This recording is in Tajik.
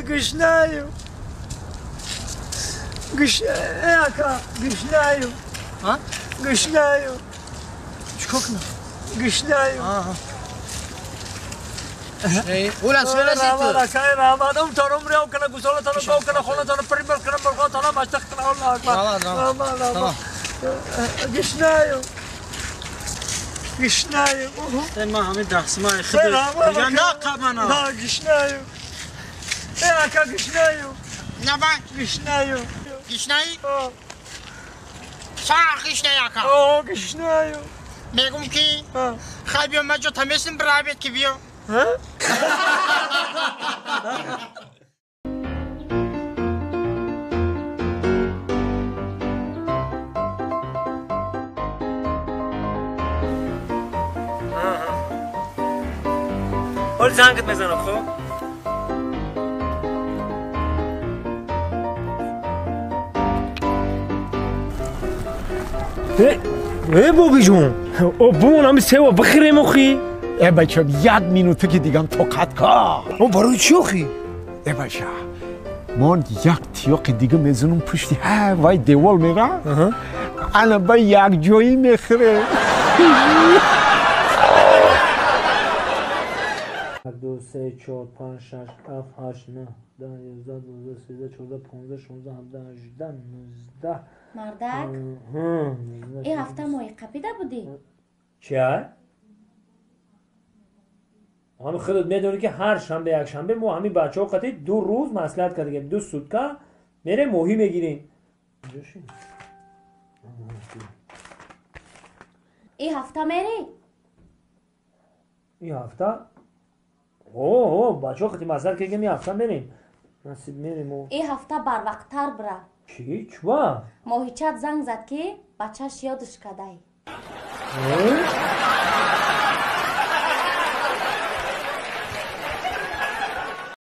Гушнаю. Ака, гушнаю. А? Гушнаю. Чикор кунам? Гушнаю. Улан сөйлесей ту. Раҳмат, торум рев кана, гусола тана, гов кана, хона тана, пример кана, мурғо тана, маштақ кана, Аллоҳ акбар. Тамом. Гушнаю. Гушнаю. Ман ҳамин дастмои худ. Дигар нақабана. На, гушнаю. Ака, гушнаю. Набай. Гушнаю. Гушнаи? Сар гушнаи, ака. О, гушнаю. Мегум ки хай биё, ман ҷо тамесим бирабед ки биё. ҳоли зангат мезанам, хоб? Э, бобиҷон, о бумон ҳами сева бихӯрем охи. Э, бачам, як минута ки дигам тоқат кар. О, барои чӣ охи? Э, бача, ман як тиёқи дига мезанам пушти ҳа вай девол мера, ана ба якҷоӣ мехӯрем. 2, 3, 4, 5, 6, 7, 8, 9, 10, 11, 12, 13, 14, 15, 16, 17, 18, 19. Мардак, ин ҳафта моҳи қапида будӣ? Чия? Ҳами худат медонӣ, ки ҳар шанбе, якшанбе мо ҳамин бачаҳо қатӣ 2 рӯз маслиҳат кардагем, 2 сутка мерем, моҳӣ мегирем. Ин ҳафта мерӣ? Ин ҳафта? О, бачаҳо қатӣ маслиҳат кардагем, ин ҳафта мерем. Насиб, мерем. Ин ҳафта барвақттар бира. Чӣ? Чува? Моҳичат занг зад, ки бачаш ёдаш кадай.